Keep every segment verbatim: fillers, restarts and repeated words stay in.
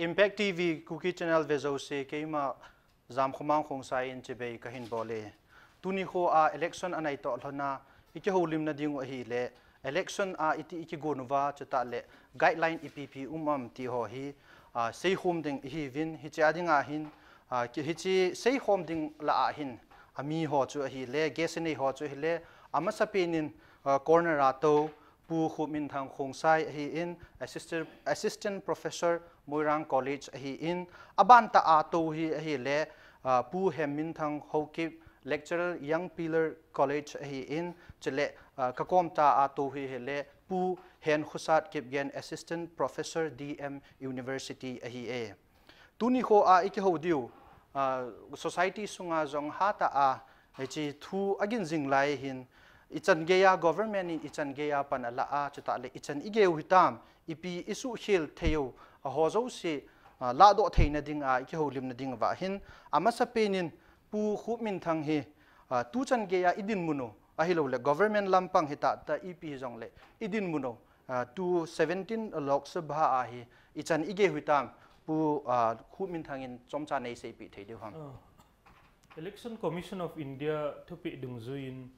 Impact T V Kuki Channel ve jouse keima Jamkhomang Khongsai in chibai kahin bol e. Tuni khoa election anai toh lhona ikihoulimna ding u ahile, election a iti ikigon uva chutah le guideline ipi ipi um am ti ho hi, ah, seikhom ding ihiuvin, hiche a dinga hin, ah, ki-, hiche seikhom ding lah a hin, ami ho chu ahile, guest nei ho chu ahile, amasapen in, ah, corner a tou, Pu Khupminthang Khongsai ahin, Assistant, Assistant Professor Moirang College ahin, aban tah a tou hi ahile, ah, Pu Hemminthang Haokip, Lecturer Young Pillar College ahin, chule, ah, kakom tah a tou hi ahile, Pu Henkhosat Kipgen, Assistant Professor D M University ahi e. Tuni khoa ikihou diu, ah, society sunga jong hatah a, hiche thu agin jing lai hin, ichan geiya government in ichan geiya pan ala a, chutah le ichan igei u hitam, ipi isuhkhel thei u, aho jouse, ah, lahdoh theina dinga ikihoulimna ding uva hin, amasapen in Pu Khupminthang hi, ah, tuchan geiya idinmun u, ahilou le government lampang hita ta ipi hijongle idinmun u, ah, tu seventeen Lok Sabha a hi ichan igei u hitam, Pu, ah, Khupminthang in chomcha neiseipeh thei diu ham? Ah, Election Commission of India thupeh dungjuiyin,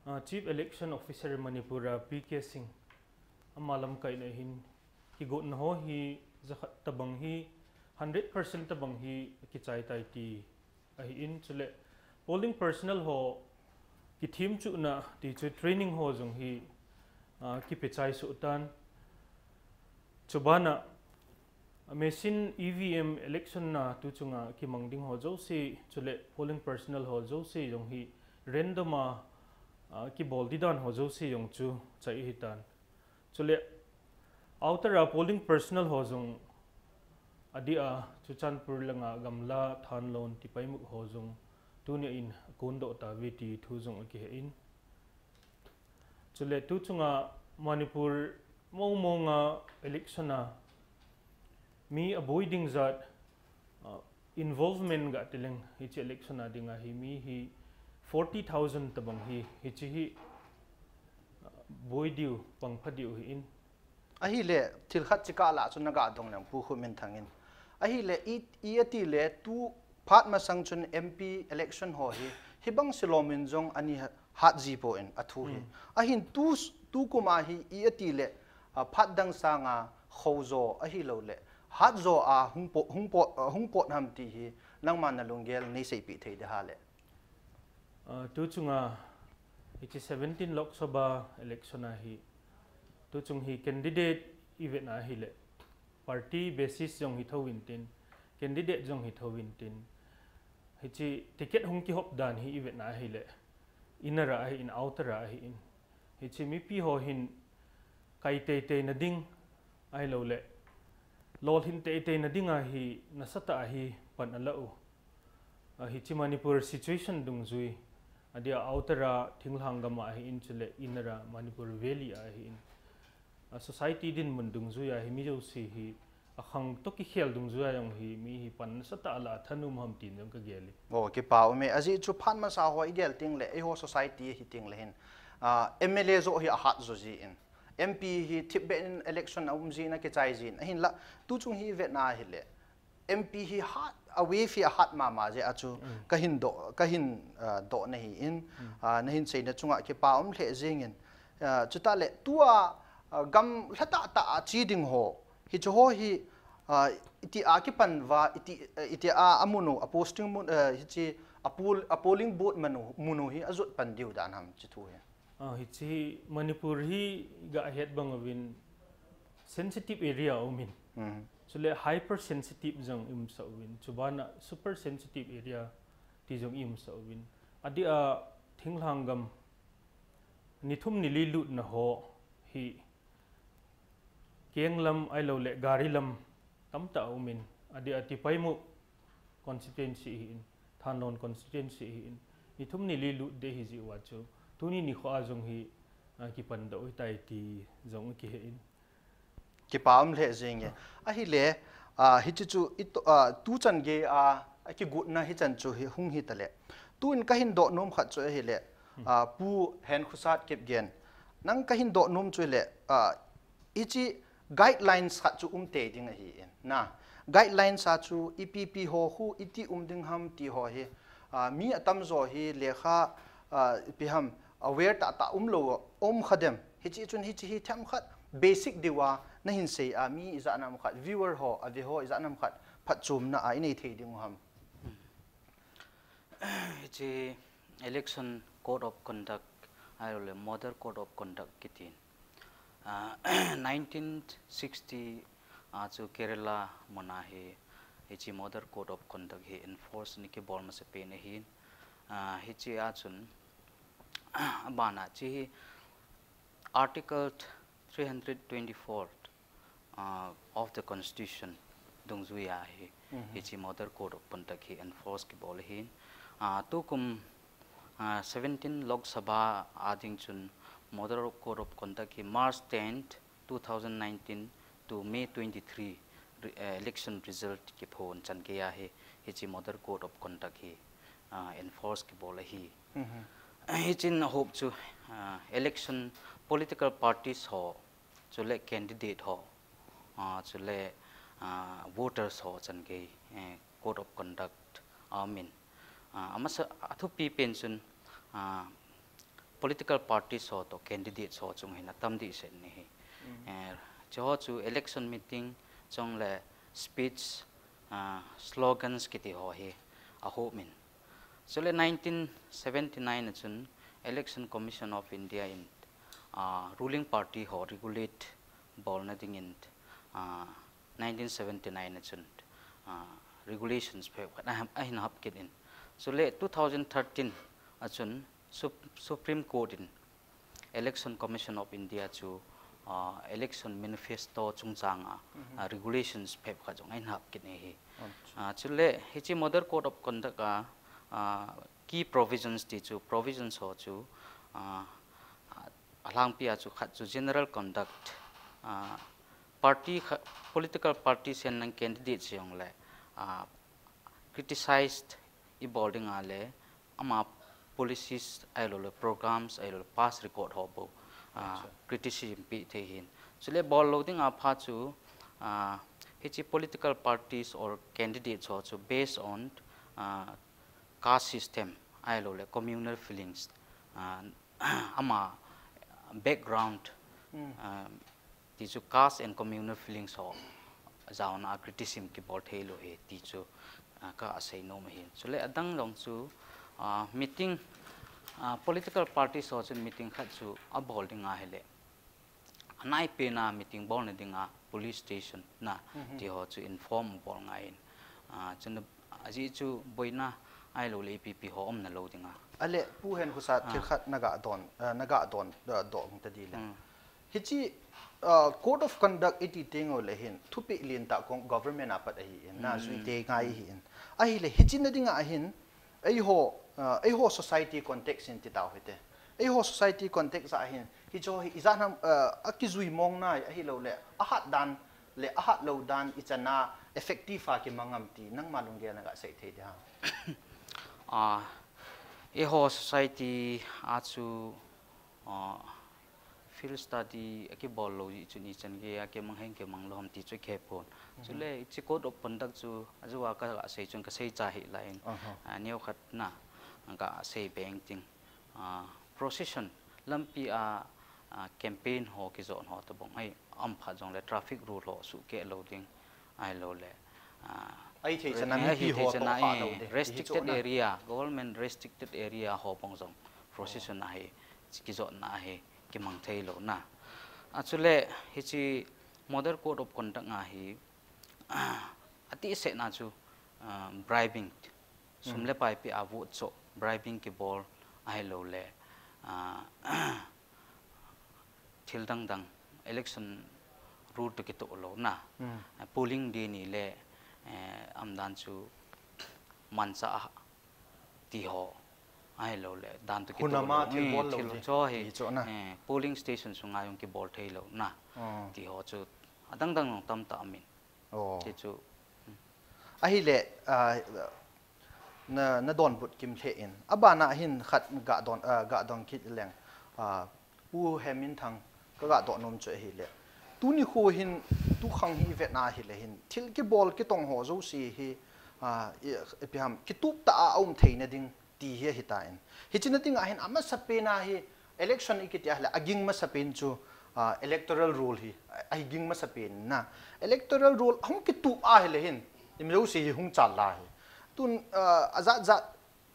ah, Chief Election Officer Manipur a P K Singh ama lamkaina hin kigotna ho hi jakhat tobang hi, hundred percent tobang hi kichai tai ti ahin, chule polling personnel ho kithemchuhna ti chu training ho jong hi, ah, kipe chai soh tan. Chubana, ah, machine E V M election na tu chunga kimang ding ho jouse, chule polling personnel ho jouse jong hi random a, ah, kibol di dan ho jouse jong chu chai ahitan. Chule outer a polling personnel ho jong adeh a Churachandpur langa Gamla, Thanlon, Tipaimukh ho jong tunia in akondoh tauve ti thu jong akihen. Chule tu chunga Manipur mong monga election a mi aboi ding jat, ah, involvement gah tileng hiche election a dinga hi mi hi forty thousand tobang hi, hiche hi, ah, boi diu, pangpha diu ahin. Ahile, thil khat chikah lah chu naga dong leng Pu Khupminthang in. Ahile, i, i ati le tu phat masang chun M P election ho hi, hibang silomin jong ani ha-, hat ji poi athu hi. Hmm. Ahin tu, tukum a hi i ati le, ah, phat dang sanga khojo ahilou le, hatjo a hung po-, hung po-, ah, hung pot ham ti hi, nangma nalunggel neiseipeh thei ding ham le. Ah, tu chunga hiche seventeen Lok Sabha election a hi, tu chung hi candidate ivet na ahile, party basis jong hi thouvin tin, candidate jong hi thouvin tin, hiche ticket hung kihop dan hi ivet na ahile, inner a ahin, outer a ahin, hiche mipi ho hin kai teitei na ding, ahilou le, lolhin teitei na dinga hi nasatah a hi pan ala u. Ah, hiche Manipur situation dungjui, adeh a outer a thinglhang gam a ahin, chule inner a Manipur Valley a ahin, ah, society dinmun dungjui a hi mi jouse hi akhang toh kikhel dungjui a jong hi mi hi pan nasatah a la thanom ham tin jong kagel e. Oh, kipa um e. Ajeh chu phat masa ho igel teng le, eiho society hi teng le hin, ah, M L A joh hi ahat jo jin, M P hi thipbeh in election a um jin, akichai jin, ahinla, tu chung hi ivet na ahile, M P hi hat, a wave hi ahat mama jeh a chu, mm, kahin doh, kahin, ah, dohna ahin, mm, ah, nahin seina chunga kipa um lheh jengin, ah, chutah le tua, ah, gam lhatah tah a che ding ho, hiche ho hi, ah, iti a kipan uva, iti, eh, iti a amun u, a posting mun, eh, hiche a poll-, a polling booth mun u, mun u hi ajot pan diu dan ham hiche thu hi. Ah, hiche hi Manipur hi gahet bang uvin sensitive area umin. Mhm. Chule hypersensitive jong i umsah uvin. Chubana super sensitive area ti jong i umsah uvin. Adeh a thinglhang gam ni thum ni li lutna ho hi keng lam ahilou le gari lam tamtah a umin, adeh a Tipaimukh constituency ahin, Thanlon constituency ahin, ni thum ni li lut ding ahi jeh uva chu, tuni nikho a jong hi, ah, kipan doh ahitai ti jong akihen. Kipa um lheh jeng e. Ah. Ahile, ah, hiche chu i to, ah, tuchan gei a, akigotna hichan chu hi hung hita le. Tun kahin doh nom khat chu ahile, hmm, ah, Pu Henkhosat Kipgen. Nang kahin doh nom chu ahile, ah, hiche guidelines khat chu um tei ding ahin. Na, Guidelines a chu ipi ipi ho khu iti um ding ham ti ho hi, ah, mi atamjo hi lekha, ah, ipi ham aware tahtah umlou um kha dem. Hiche chun hiche hi themkhat basic diuva nahin sei a mi ijat ham khat viewer ho, ave ho ijat ham khat phatchomna a inei thei diu ham. Hiche Election Code of Conduct, ahilouleh Model Code of Conduct kitin. Ah, nineteen sixty a chu Kerala muna hi, hiche Model Code of Conduct hi enforce ana kibol masapen ahin. Ah, hiche a chun, abana hiche hi Article three hundred twenty-four, uh, of the Constitution dungjuiya hi, Mhm. hiche Model Code of Conduct hi enforce kibol ahin. Uh, tukum, uh, seventeen Lok Sabha a ding chun Model Code of Conduct hi March tenth, two thousand nineteen to May twenty-three re-, uh, election result kiphon chan geiya hi, hiche Model Code of Conduct hi, uh, enforce kibol ahi. Mhm. Hichun ahop chu, uh, election political parties ho, chule candidate ho, ah, chule, ah, voters ho chan gei, eh, code of conduct aum in. Ah, amasa athupi pen chun, ah, political parties ho toh candidates ho chung hin atam dehset ahi. Mm. Eh, chuho chu election meeting chule speech, ah, slogans kiti ho hi ahop in. Chule nineteen seventy-nine a chun Election Commission of India in, ah, ruling party ho regulate bolna dingin, ah, nineteen seventy-nine a chun, ah, regulations phabep khat ahin hap kit in. Chule two thousand thirteen a chun Sup-, Supreme Court in Election Commission of India chu, ah, election manifesto chungchang a, Mhm. ah, regulations phabep khat jong ahin hap kit ahi. Acha. Ah, chule hiche Model Code of Conduct a, ah, key provisions ti chu, provisions ho chu, ah, alangpi a chu khat chu general conduct, ah, party kha-, political party sen lang candidate se jongle, ah, criticized ibol ding a le, ama policies ahilouleh programs ahilouleh past record ho bou, ah, Acha. criticism pe thei ahin. Chule bol lou ding a pha chu, ah, hiche political parties or candidates ho chu based on, ah, caste system ahilouleh communal feelings, ah, ama background, Hmm. ah, ti chu caste and communal feelings ho jaona a criticism kibol thei lou ahi ti chu, ah, ka asei nom ahin. Chule adang jong chu, ah, meeting, ah, political parties ho chun meeting khat chu abol ding ahile, anaipen a meeting bolna ding a police station na Mhm. ti ho chu inform bol ngai in. Ah, chun ajeh chu boina ahilouleh ipi ipi ho umna lou ding a. Ale, Pu Henkhosa, Ah. thil khat naga don, ah, naga don, ah, doh hung ta di le. Hmm. Hiche, ah, code of conduct iti teng uleh hin, thupeh lentah kong government a pat ahin, na Hmm. jui tei ngai Hmm. ahin. Ahile, hiche na ding a hin, eiho, ah, eiho society context in ti tau hite. Eiho society context a hin, hiche hi ijat ham, ah, akijui mong nai, ahilouleh, ahat dan, le ahat lou dan ichan a effective a kimang am ti, nangma lunggel naga sei thei ding ham. Ah, eiho society a chu, ah, field study akibol lou jeh chun ichan gei a kimang heng kimang lou ham ti chu kihepon. Mhm. Chule hiche code of conduct chu ajeh a ka sei chun ka sei cha hih lai in. Aha. Ah, neokhat na ka sei beng ting. Ah, procession lampi a, ah, campaign ho kijot ho tobang ahi, aum phat jongle traffic rule ho suhkeh lou ding ahilouleh, ah, Ahithei chan a re-, mipi ahithei ho chan a, toh kha eh, lou ding. Restricted Hiche chu na. area, government restricted area ho bang jong procession Oh. ahi, kijotna ahi, kimang thei lou na. Ah, chule hiche Model Code of Conduct a hi, ah, atihsetna chu, ah, bribing, sum Hmm. le pai peh a vote choh, bribing kibol ahilouleh, ah, thil dang dang, election rule toh kitoh louna, Hmm. ah, polling day ni le, eh, aum dan chu manchah a ti ho, ahilouleh dan toh kitoh Hun ama lou, thil eh, bol lou thil ni. cho hi, Ti chu na. eh, polling station sunga jong kibol thei louna, Oh. ti ho chu adang dang jong tamtah aum in. Oh. Ti chu. Ahile, ah, na, na donbut kimlheh in. Abana hin khat ga don, ah, ga don kit leng. Ah, Pu Hemminthang kaga doh nom chu ahile. Tuni khu hin, tu khang hi i vet na hi le hin, thil kibol kitong ho jouse hi, a, i, ipi ham, kitup ta a um theina ding ti hi ahi ta in. Hichi na ding a hin, a masapen a hi, election i kiti a hi le, a ging masapen chu, a, electoral roll hi, a, a hi ging masapen na. Electoral roll hung kitup a hi le hin, i mi jouse hi hung chal la hi. Tun, a, a jat jat,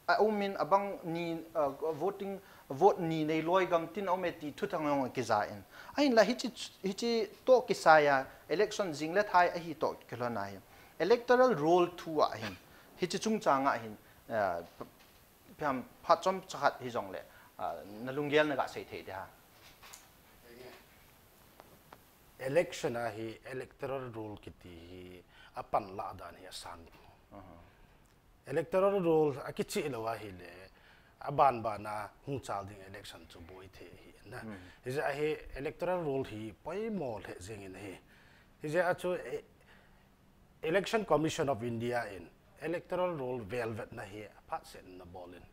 a um in abang ni, uh, voting, vote ni nei loi gam tin a um e ti thuthang jong a kija in. A hin la hichi, hichi to kisai a election jing le thai a hi to kilhon a hin. Electoral roll thu a hin. Hichi chungchang a hin, uh, p-, phiam phat chom chakhat hi jong le, uh, na lunggel na ga sei thei de ha. Election a hi electoral roll kiti hi a pan la dan hi a sang. Electoral roll a kichih lou a hi le, a ban ban a hung chal ding election chu boi thei hi na. Hi jeh a hi electoral roll hi poimo le jing in hi. Hi jeh a chu, eh, Election Commission of India in electoral roll velvet na hi a phat sen na bol in.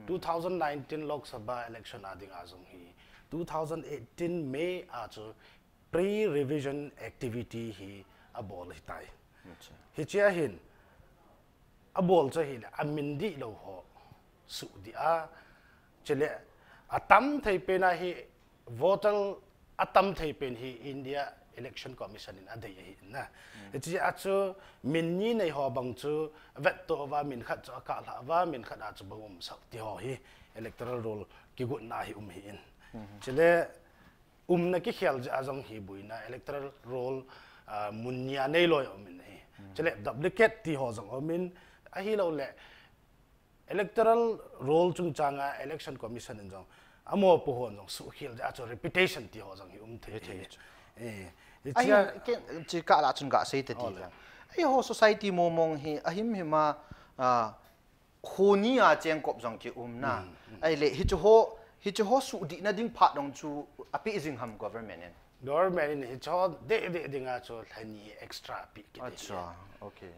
Two thousand nineteen Lok Sabha election a ding a jong hi. Two thousand eighteen May a chu pre-revision activity hi a bol hi tai. Hichi a hin, a bol chu hi le, a min di lou ho, su di a, chule, a tam thei pen a hi, voter a tam thei pen hi India Election Commission in a dei ahi na. Hichi a chu, min ni nei ho bang chu, vet to va, min khat chu a kah la va, min khat a chu bang um sak ti ho hi, electoral roll kigot na hi um hi in. Chule, umna kikhel jeh a jong hi buina electoral roll, ah, mun nia nei loi um in hi. Chule duplicate ti ho jong um in ahi lou le electoral roll chungchang a election commission in jong amo pu hon jong sukhel jeh a chu reputation ti ho jong hi um thei hi. Eh, hi chia ken chi ka la chun ga sei te ti. Ai ho society momong hi ahim hima, ah, Khoni a chengkop jong ki um na. Ai le, hichu ho, hichu ho su di na ding phat dong chu a pi jing ham government in. Government in hichu ho de de ding a chu lhani extra pi ki. Acha, okay.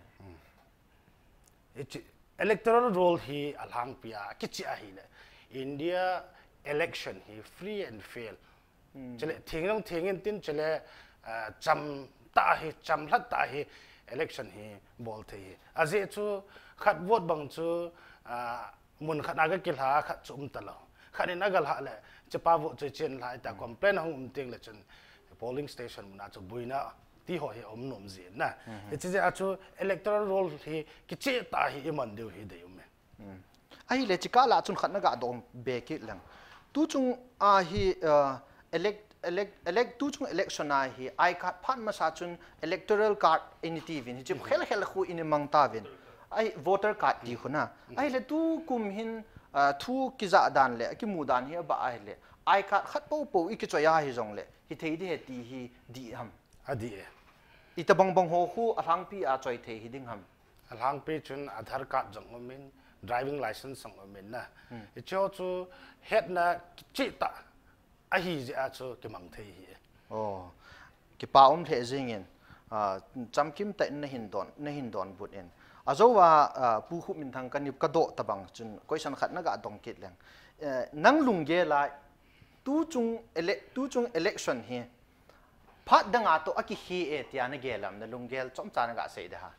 Hichu electoral roll hi a lhangpi a kichi a hi le. India election hi free and fair. Chule, thing jong thing in tin chule, ah, cham ta hi, cham lhat ta hi, election hi bol thei hi. Ajeh chu, khat vote bang chu, ah, mun khat a ga kilha khat chu um ta lou. Khat in a ga lha le, chepa vote chu chen lha ta complain hung um ting le chun, polling station mun a chu buina ti ho hi um nom jin na. Hichi jeh a chu, electoral roll hi kichi ta hi i man diu hi dei um e. Ahile, chika la chun khat na ga dong be kit leng. Tu chung a hi, uh, elect, elect, elect, tu chung election a hi, I card phat masa chun electoral card ini ti vin, hi chim khel khel khu ini mang ta vin. Ahi voter card ti khu na. Ahile, tu kum hin, uh, thu kija dan le, kimu dan hi aba ahile. I card khat po po i kichoi a hi jong le, hi thei di he ti hi di ham. Adi e. Ita bang bang ho khu a lhangpi a choi thei hi ding ham. A lhangpi chun Aadhaar card jong um in, driving license jong um in na. Hichu chu hetna kichi ta ahi jeh a chu kimang thei hi. Oh. Kipa um lheh jing in, ah, chamkim ta in na hin don, na hin don but in. Ajo a, ah, Pu Khup Minthang ka nip ka doh ta bang chun question khat na ga dong kit leng. Eh, nang lunggel a tu chung ele-, tu chung election hi Phat dang a toh a kikhel e tia na gel am, na lunggel chomcha na ga sei de ha.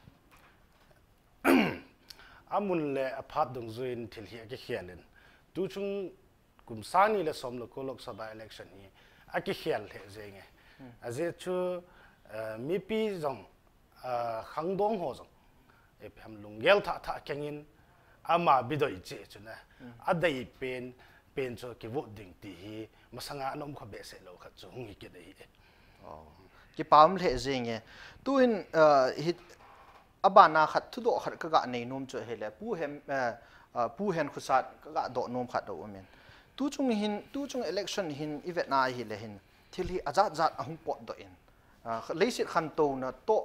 A mun le a phat dungjuiin thil hi a kikhel in. Tu chung kum sang ni le som le ko Lok Sabha election hi a kikhel lheh jeng e. Ajeh chu, eh, mipi jong, eh, khangdong ho jong. Ipi ham lunggel thah thah keng in ama bidoi cheh chun a, a dei pen, pen chu kivote ding ti hi masanga anom kha behseh lou khat chu hung hi kit ahi e. Oh. Kipa um lheh jeng e. Tuin, ah, hi, abana khat thudoh khat ka ga nei nom chu ahile, Pu Hen, eh, ah, Pu Henkhutsat ka ga doh nom khat dou um in. Tu chung hin, tu chung election hin i vet na ahile hin, thil hi ajat jat ahung potdoh in. Ah, leiset khantouna toh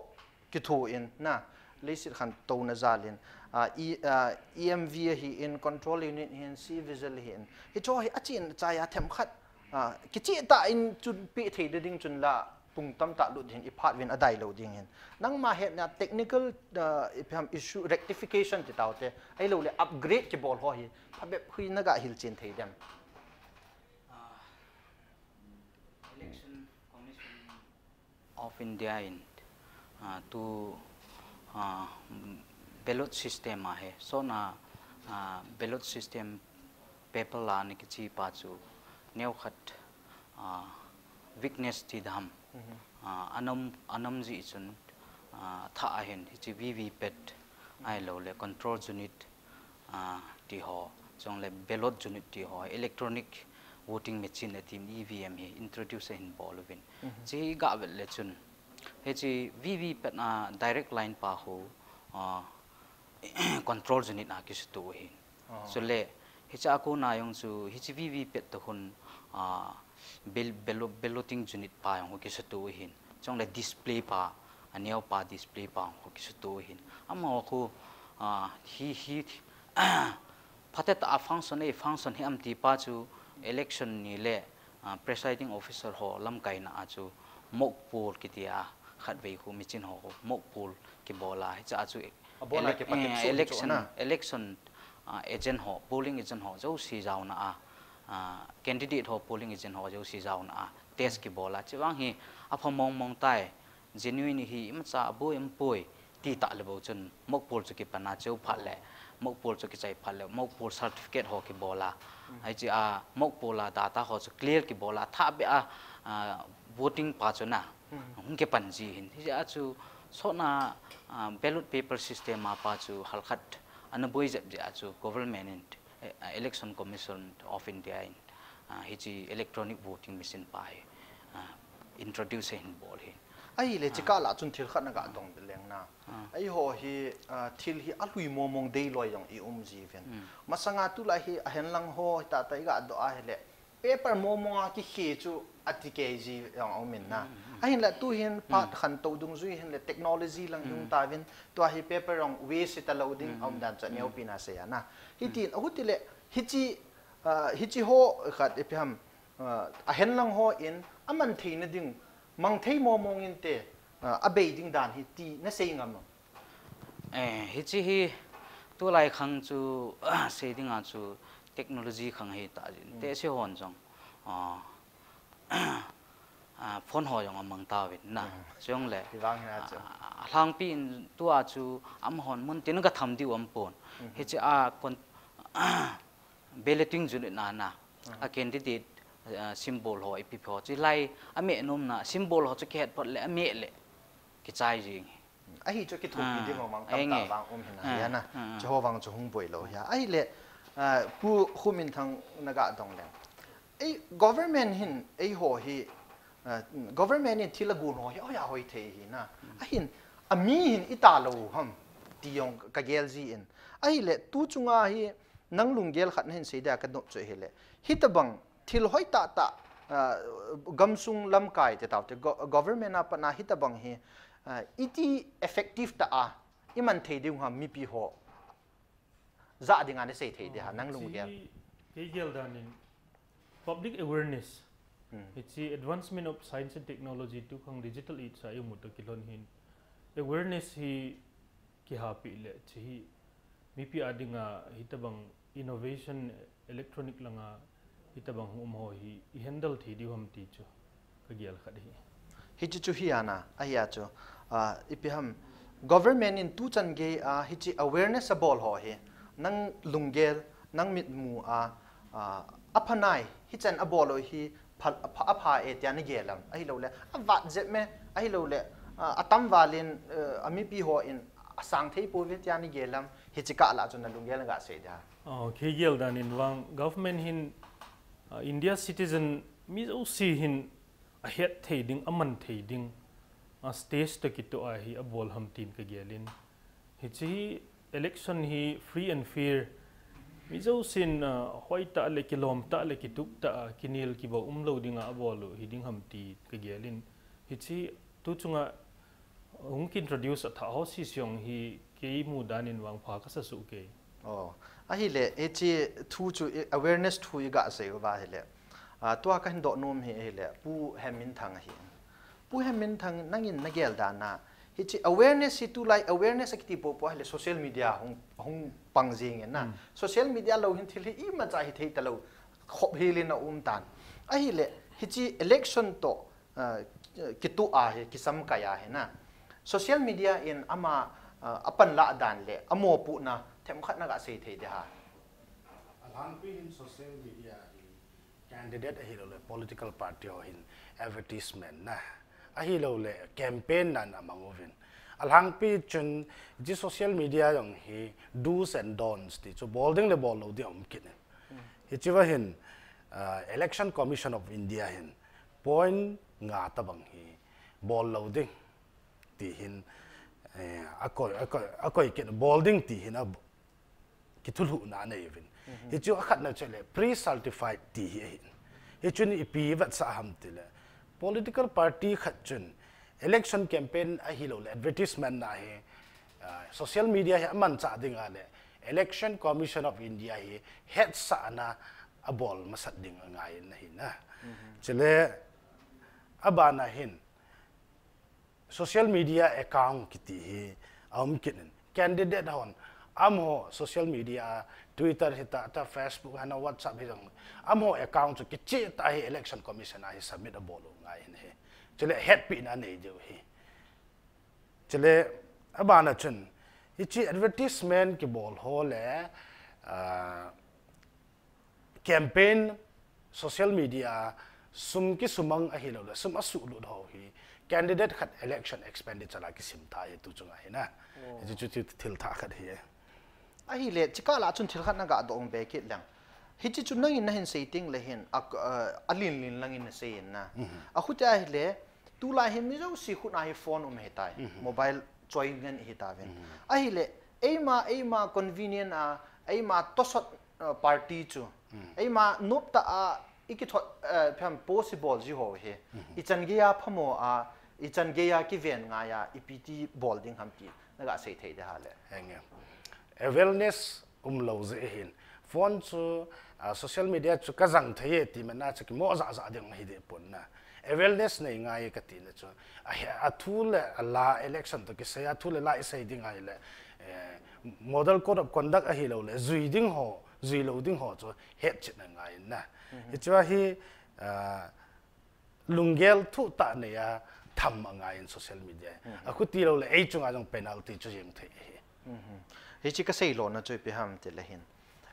kitho in na, leiset khantouna jal in, ah, E-, ah, E M V ahi in, control unit ahi in, C-vigil ahi in. Hicho hi achen chai a themkhat, ah, kicheh tah in chun pe thei ding chun la pung tamtah lut hin i phat uvin adai lou ding hin. Nangma hetna technical, ah, ipi ham issue rectification ti tau te, ahilou le upgrade kibol ho hi, phabep hui na ga hilchen thei dem. Ah, Election Commission of India in, ah, tu, ah, ballot system ahi. Sona, ah, ballot system paper la ni kichi pa chu neo khat, ah, weakness ti dam. Mhm. Ah, anam, anam ji chun, ah, tha ahin, hichi V V P A T ai lo le control unit, ah, ti ho, chong le ballot unit ti ho, electronic voting machine atin E V M hi introduce ahin bol uvin. Mhm. Chi ga vet le chun, hichi V V P A T na direct line pa ho, ah, control unit a kisutu ahin. Oh. So le, hicha ko na yong chu, hichi V V P A T to hun, ah, bal-, balo-, balloting unit pa yong ho kisutu ahin. Chong le display pa, aneo pa display pa ho kisutu ahin. Ama ho, ah, hi, hi, phatecha a function, ei function hi am ti pa chu election ni le, ah, presiding officer ho lamkaina a chu mock poll kiti a khatvei khu machine ho khu mock poll kibol a, hicha chu e-, Abol a ele-, kipatep eh, suh ni chu election, na. Election, ah, agent ho, polling agent ho jouse jaona a, ah, candidate ho, polling agent ho jouse jaona a test kibol a, chuvang hi apha mong mong tai, genuine hi imacha aboi ampoi ti ta le bou chun mock poll chu kipan a, cheu phat le mock poll chu kichai phat le mock poll certificate ho kibol a. Mm. Hichi a mock poll a data ho chu clear kibol a, tha be a, ah, voting pa chu na, Mm. hung kipan ji hin. Hichi a chu sona, ah, ballot paper system a pa chu halkhat ana boi jep ji a chu government in, eh, Election Commission of India in, ah, hichi electronic voting machine pa hi, ah, introduce hin bol hi. Ahile, Ah. chika la chun thil khat na ga dong leng na. Ah. Eiho hi, ah, thil hi alui mong mong dei loi jong i um ji ven. Mm. Masanga tulai hi ahen lang ho, hi ta ta i ga do ahile. Paper mong mong a kikhe chu ati kei ji jong um in na. Mm, mm, mm. Ahin la tu hin phat Mm. khan to dungjui hin le technology lang Mm. hung ta vin. Tua hi paper jong waste ta lo ding Mm, a um mm, dan cha mm. neo pi na se ya na. Hi Mm. tin, ahu ti le, hichi, ah, hichi ho khat ipi ham, ah, ahen lang ho in, aman thei na ding, mang thei mong mong in te, ah, abei ding dan hi ti na sei ngam. Eh, hichi hi tulai khang chu, sei ding a chu technology khang hi ta jin. Mm. Te si hon jong, ah, ah, phone ho jong amang ta vin na. Mm. Jong le, Hi vang hi na chu. ah, ah, lhangpi in tua chu am hon mun tin ka tham diu am pon. Mhm. Hichi a kon, balloting unit na na. Mhm. A candidate, ah, symbol ho ipi pho. Chi lai a me nom na symbol ho chu kihet pot le a me le kichai jing. Ahi chu kithupi Ah, ding mang tam enge. ta vang um hin Ah, ya na. ah, ah. Chu ho vang chu hung boi lo ya. Ahile, ah, Pu Khuminthang na ga dong leng. Ei government hin eiho hi, ah, government in thil a gun ho hi, hoi a hoi thei hi na. Ahin, ami hin i ta lo ham ti jong ka gel ji in. Ahile, tu chunga hi nang lunggel khat na hin sei dia ka nop chu ahile. Hitabang thil hoi ta ta, ah, gamsung lamkai te tau te go-, government a pat na hitabang hi, ah, iti effective ta a, i man thei ding ham mipi ho. Za ding a na sei thei dia, Oh, nang lunggel. Chi kei gel dan in public awareness. Hmm. Hichi advancement of science and technology tu khang digital age sa i mu to kilon hin. Awareness hi kihapi le chi hi mipi a ding a hitabang innovation electronic lang a hitabang hung um ho hi i handle thei diu ham ti chu ka gel khat hi. Hichi chu hi ana, ahi a chu, ah, ipi ham government in tu chan gei a hichi awareness a bol ho hi, nang lunggel, nang mitmu a, ah, a pha nai, hichan a bol ho hi pha, a pha, a pha e tia na gel am, ahi lo le, a vat jep me, ahi lo le, ah, a tam val in, eh, a mipi ho in a sang thei pou ve tia na gel am, hichi kah la chu na lunggel na ga sei dia. Oh, kei gel dan in vang, government hin, ah, India citizen mi jouse hin a het thei ding, a man thei ding, a stage to kito a hi a bol ham tin ka gel in. Hichi hi election hi free and fair, mi jousen, ah, hoi ta le kilom ta le kitup ta a, kinel kibou um lo ding a a bol u hi ding ham ti ka gel in. Hichi tu chunga hung ki introduce a tha ho si siong hi kei mu dan in vang pha ka sa su kei. Oh, ahile, hichi thu chu i, awareness thu i ga sei u va ahile. Ah, tua ka hin do nom hi ahile, Pu Hemminthang ahi. Pu Hemminthang nangin na gel dan a. Hichi awareness hi tulai awareness a kiti popo ahile social media hung, hung pang jing in na. Hmm. Social media lo hin thil hi imacha hi thei ta lo. Khop hi lin a um tan. Ahile, hichi election to, ah, kitu ahi, kisam kai ahi na. Social media in ama, uh, apan la dan le, amo pu na, them khat na ga sei thei de ha. Alhangpi hin social media hin candidate ahilou le political party ho hin advertisement na. Ahilou le campaign nan amang uvin. Alhangpi chun ji social media jong hi do's and don'ts ti chu bol ding le bol lou ding um kit in. Hichi va hin, uh, Election Commission of India hin point nga tabang hi bol lou ding ti hin, eh, akoi, akoi, akoi kit bol ding ti hin a kithulhuh na nei uvin. Hichu akhat na chu le pre-certified ti hi ahin. Hichun ipi vetsah ham ti le political party khat chun election campaign ahilou le advertisement na hi, ah, social media hi amanchah ding a le Election Commission of India hi hetsahna abol masat ding angai in ahi na. Chule abana hin social media account kiti hi aum kit in. Candidate hon amaho social media, Twitter hita, ta Facebook hana, WhatsApp hi jong, amaho account chu kicheh tah hi Election Commission a hi submit abol u ngai in hi. Chule hetpina nei diu hi. Chule abana chun hichi advertisement kibol ho le, ah, campaign, social media, sum kisumang ahilou le, sum asuhlut ho hi candidate khat election expenditure a kisim tah hi tu chunga hi na. Hichu chu thil thah khat hi. Ahile, chikah la chun thil khat na ga dong be kit leng. Hichi chu nangin nahin sei ting le hin, a, uh, alin lin langin nasei in na. Ahuti ahile, tulai hi mi jouse khut a hi phone um hitai. Mobile choi ngen hitauvin. Ahile, eima, eima convenient a, eima tosot, uh, party chu. Eima nop tah a, ikithot, uh, phem possible ji ho hi. Ichan gei a phamo a, ichan gei a kiven ngai a, ipi ti bol ding ham ti na ga sei thei de ha le. Henge. Awareness umlou jeh hin. Phone chu, ah, social media chu kajang thei e ti mana chu kimo ja ja ding hi de pon na. Awareness nei ngai kati na chu. A, athu le ala election to kisei, athu le la isei ding ahile, eh, model code of conduct ahilou le, jui ding ho, jui lou ding ho chu hetchet na ngai na. Hichu hi, ah, lunggel thuh tah nei a tham angai in social media. Akhuti lou le, ei chunga jong penalty chu jeng thei hi. Hichi kasei lona chu ipi ham ti le hin.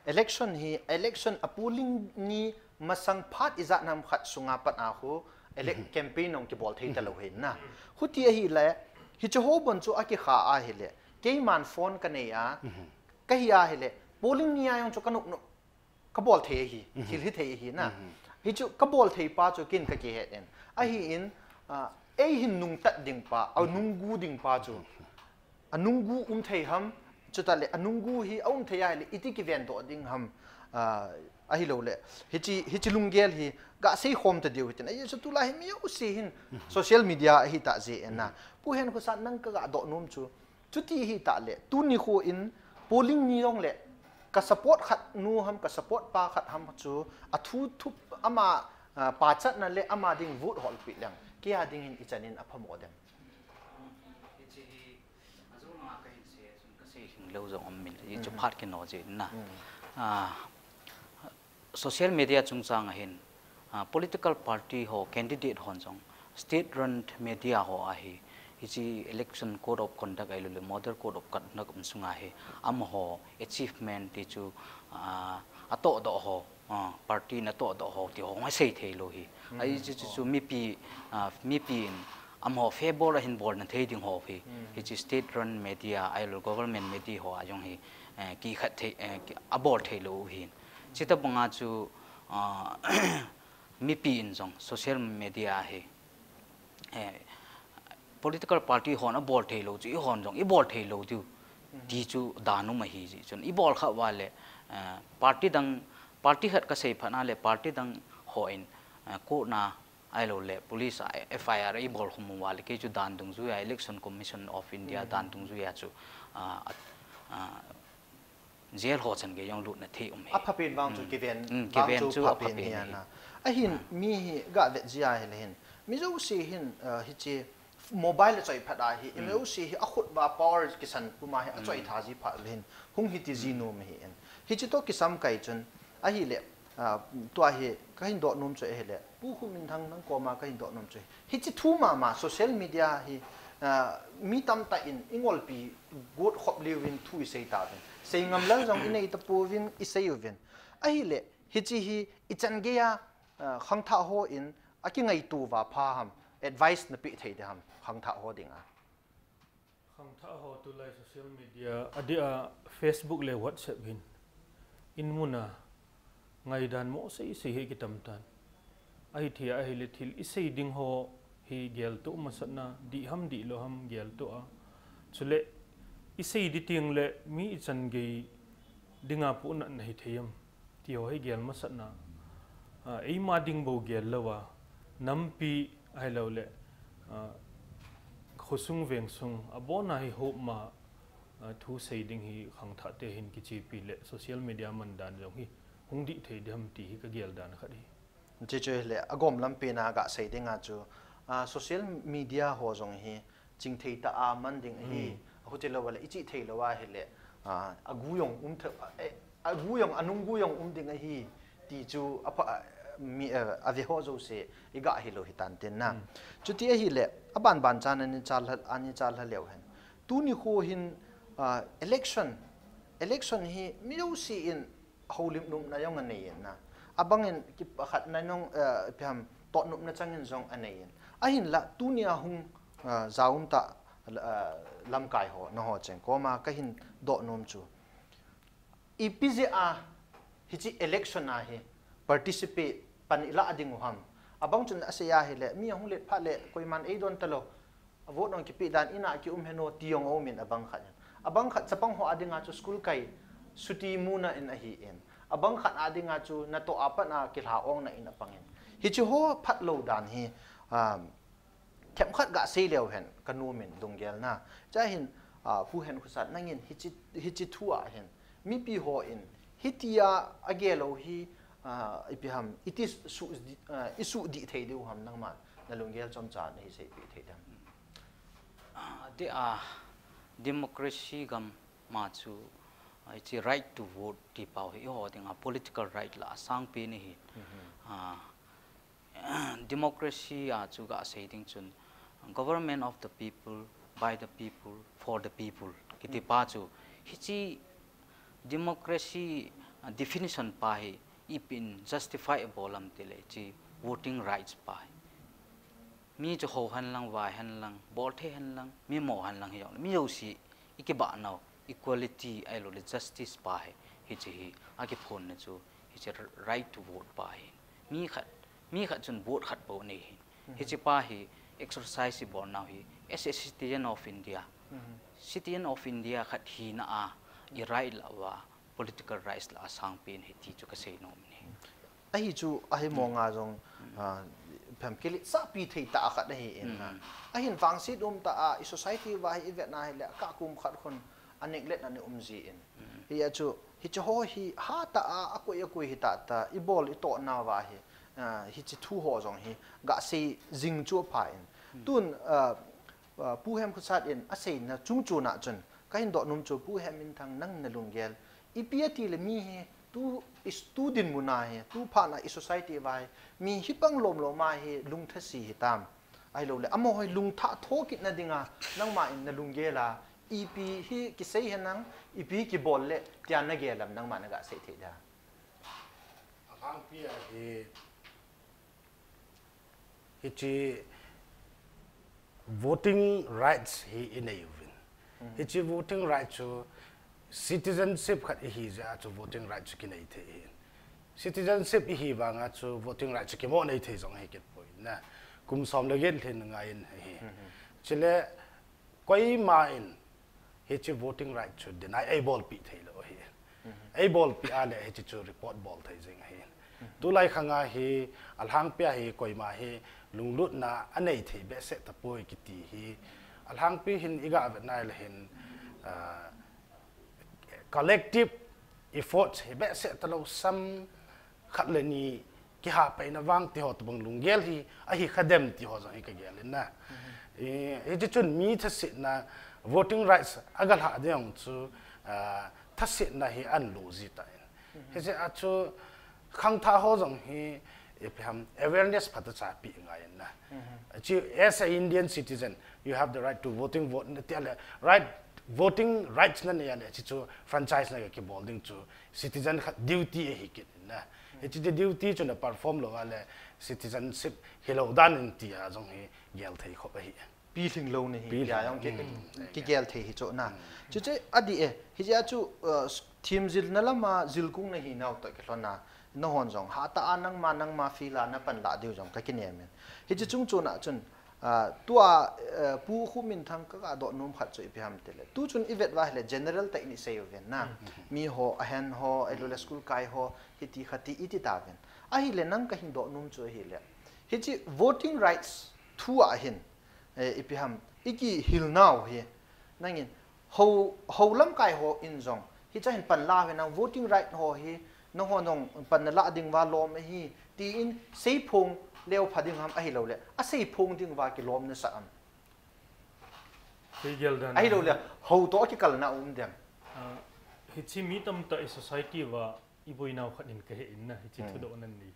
Election hi, election a polling ni masang phat ijat nam khat sunga pat a khu elec-, campaign ong kibol thei talou hin na. Huti ahile, hichi ho bon chu akikha ahile, keiman phone kanei a, kahi ahile, polling ni a jong chu kanop nop kabol thei ahi, thil hithei ahi na. Hichu kabol thei pa chu kin kakihet in. Ahin, ah, ei hin nungtat ding pa, anunggu ding pa chu. Anunggu um thei ham, chutah le anunggu hi aum thei ahile, iti kiven doh ding ham, ah, ahilou le. Hichi, hichi lunggel hi, ga sei khom ta diu hitin. Ahi chu tulai hi mi jouse hin, social media ahi tah jeh in na. Pu Henkhosa nang ka ga doh nom chu, chuti hi tah le, tuni khu in polling ni jong le, ka support khat nu ham, ka support pa khat ham chu, athu thup ama, ah, pachatna le ama ding vote holpi leng. Kei a ding in ichan in aphamo dem. Hichi hi, ajou langa kahin sei, chun kasei hing lou jong um min, hichu phat kino jeh in na. Ah, social media chungchang a hin, ah, political party ho candidate hon jong state run media ho ahi, hichi election code of conduct ahilou le model code of conduct um sunga hi amaho achievement ti chu, ah, atoh doh ho, ah, party in atoh doh ho ti ho ngai sei thei lou hi. Ahi chu, chu, chu mipi, ah, mipi in amaho favour a hin bolna thei ding ho hi. Hichi state run media ahilou government media ho a jong hi, eh, kikhat thei, eh, ki, abol thei lou hin. Chutobanga chu, ah, mipi in jong social media hi, eh, political party hon abol thei lou chu, eihon jong ibol thei lou diu. Ti chu dan um ahi jeh chun. Ibol kha uva le, eh, party dang, party khat kasei phat na le, party dang hon, eh, court na ahilou le, police a F I R ibol khum uva le, kei chu dan dungjui a, Election Commission of India dan dungjui a chu, ah, ah, jail ho chan gei jong lutna thei um hi. Aphapen vang chu kiven, vang chu aphapen hi ana. Ahin mi hi ga vet jia hile hin. Mi jouse hin, ah, hichi mobile achoi phat a hi, mi jouse hi akhut uva power kisan puma hi achoi tha ji phat le hin. Hung hiti ji nom hi in. Hichi toh kisam kai chun. Ahile, Ah, tua hi kahin doh nom chu ahile, Pu Khuminthang nang koma kahin doh nom chu, hiche thu mama social media hi, ah, mi tamtah in ingolpi got khop liu vin thu isei tauvin, sei ngam lal jong inei tapouvin isei uvin. Ahile, hiche hi ichan geiya, ah, khangthah ho in akingaito uva pha ham, advice napeh thei ding ham khangthah ho dinga? Khangthah ho tulai social media, adeh a Facebook le WhatsApp hin, in muna ngaidan mo sei sei hi kitam tan. Ahi thei ahile thil isei ding ho hi geltoh masatna, dih ham dihlou ham geltoh a. Chule isei ding teng le mi ichan gei dinga puhna nahi thei am ti ho hi gel masatna. Ah, eima ding bou gel louva, nampi ahilouleh, ah, khosung vengsung abona hi hop ma, ah, thu sei ding hi khangthah te hin kichepi le social media man dan jong hi hung dih thei ding ham ti hi kagel dan khat hi. Hiche chu hile, agom lampi na gasei dinga chu, ah, social media ho jong hi chingthei tah a man ding ahi, ahuti louva le ichih thei lou ahile, ah, agu jong um thei, eh, agu jong, anung gu jong um ding ahi ti chu apha, ah, mi, eh, ave ho jouse iga hilou hitan tin na. Chuti ahile, aban ban chan ani chalha, ani chalha leu hen. Tuni kho hin, ah, election, election hi mi jouse in houlim nopna jong anei in na. Abang in kipakhatna jong, eh, ipi ham, toh nopna chang in jong anei in. Ahinla, tunia hung, eh, jaum tah, eh, lamkai ho, nangho cheng koma kahin doh nom chu, ipi jeh a hiche election a hi participate pan ilah ding u ham? Abang chun asei ahile, mi ahung let phat le koiman eidon talou. Vote jong kipeh dan in a kium hen o ti jong aum in abang khat in. Abang khat chapang ho a dinga chu school kai chuti muna in ahi in. Abang khat a dinga chu natoh a pat a kilha ong na in apang in. Hiche ho phat lou dan hi, um, themkhat gasei leu hen kanom in lunggel na. Chuin, ah, Pu Henkhosa, nangin hiche, hiche thu a hin mipi ho in hitia agel u hi, ah, ipi ham, iti su, ah, isuhdih thei diu ham nangman nalunggel chomcha nahin seipeh thei dem? Ah, adeh a, democracy gam ma chu, ah, hiche right to vote ti pau hi eiho dinga political right lah a sangpen ahi. Ah, democracy a chu gasei ding chun, government of the people, by the people, for the people kiti pa chu, hiche democracy, ah, definition pa hi ipi in justify abol am tile hiche voting rights pa hi. Mi chu hou hen lang, vai hen lang, bolthei hen lang, mi mo hen lang hijongle, mi jouse ikibah nau equality ahilouleh justice pa hi, hiche hi akiphonna chu, hiche right to vote pa hi. Mi khat, mi khat chun vote khat bou anei hi. Hiche pa hi exercise ibol nau hi, as a citizen of India, citizen of India khat hina a i right lah uva political rights lah a sangpen ahi ti chu kasei nom in ahi. Ahi chu, ahi monga jong, ah, phem kiletsahpi thei tah khat ahi in na. Ahin vangset um tah a, i society uva hi ivet na hile, akah kum khat khun a neglect ana um ji in. Hia chu, hiche ho hi hatah a, akoi akoi hi tahtah, ibol itoh nauva hi, ah, hiche thu ho jong hi gasei jing chu apha in. Tun, ah, ah, Pu Henkhosa in aseina chung chuna chun, kahin doh nom chu, Pu Heminthang, nang nalunggel, ipi atile mi hi tu, is, tu dinmun a hi, tu phat a i society uva hi, mi hi pang lom lom a hi lungthase hitam? Ahilouleh amaho hi lungthah tho kitna dinga nangman nalunggel a, ipi hi kisei henlang, ipi kibol le tia nagel am, nangman nagasei thei dia? Alhangpi a hi, hiche voting rights hi inei uvin. Hiche voting rights chu citizenship khat ihi jeh a chu voting rights chu kinei thei ahi. Citizenship ihi vanga chu voting rights chu kimo nei thei jong ahi kit poi na. Kum som le get lhin ngai in ahi. Chule koima in hiche voting right chu deny eibolpi thei lou ahi. Eibolpi a le hiche chu report bol thei jing ahi. Tulai khanga hi alhangpi a hi koima hi lunglutna anei thei behseh tapoi kiti hi alhangpi hin iga vet nai le hin, ah, collective efforts hi behseh talou sam khat le ni kihapaina vang ti ho tobang lunggel hi ahi kha dem ti ho jong hi kagel in na. I, hiche chun mi thasetna, voting rights agalha ding chu, ah, thasetna hi anlo ji tan. Hiche a chu Khangthah ho jong hi, ipi ham, awareness phatah cha pe ngai in na. Chi, as a Indian citizen, you have the right to voting vote, na tia le, right, voting rights na nei a le, chi chu franchise na kibol ding chu citizen khat duty ahi kit in na. Hichi duty chu na perform lou a le, citizenship hilou dan in tia jong hi gel thei khop ahi. Pilhing lou na hi, Pilhing. Tia jong ki, mm, kigel thei hi chu na. Mm. Chuche adih e, hiche a chu, uh, themjilna lama jilkung na hi nau toh kilhon na, nahon jong hatah a nangma, nangma field a na panlah diu jong ka kinem in. Hiche chung chun a chun, uh, tua, uh, Pu Khuminthang ka, ka doh nom khat chu ipi ham tile. Tu chun i vet uva ahile general tah in i sei uvin na. Mm. Mi ho, ahen ho, ahilouleh school kai ho, hiti khati i ti tauvin. Ahile nang ka hin doh nom chu ahile. Hiche voting rights thu a hin, eh, ipi ham, i kihil nau hi, nangin, ho, ho lamkai ho in jong, hiche a hin panla uvin nang voting right ho hi, nangho jong pan na lah ding uva lom ahi, tiin seiphong leu pha ding ham ahilouleh, aseiphong ding uva kilom na sa am. Kei gel dan. Ahilouleh, ho toh kikalna um dem. Ah, hiche mi tamtah i society uva i boinau khat in ka he in na, hiche, hmm, thudoh nan ni.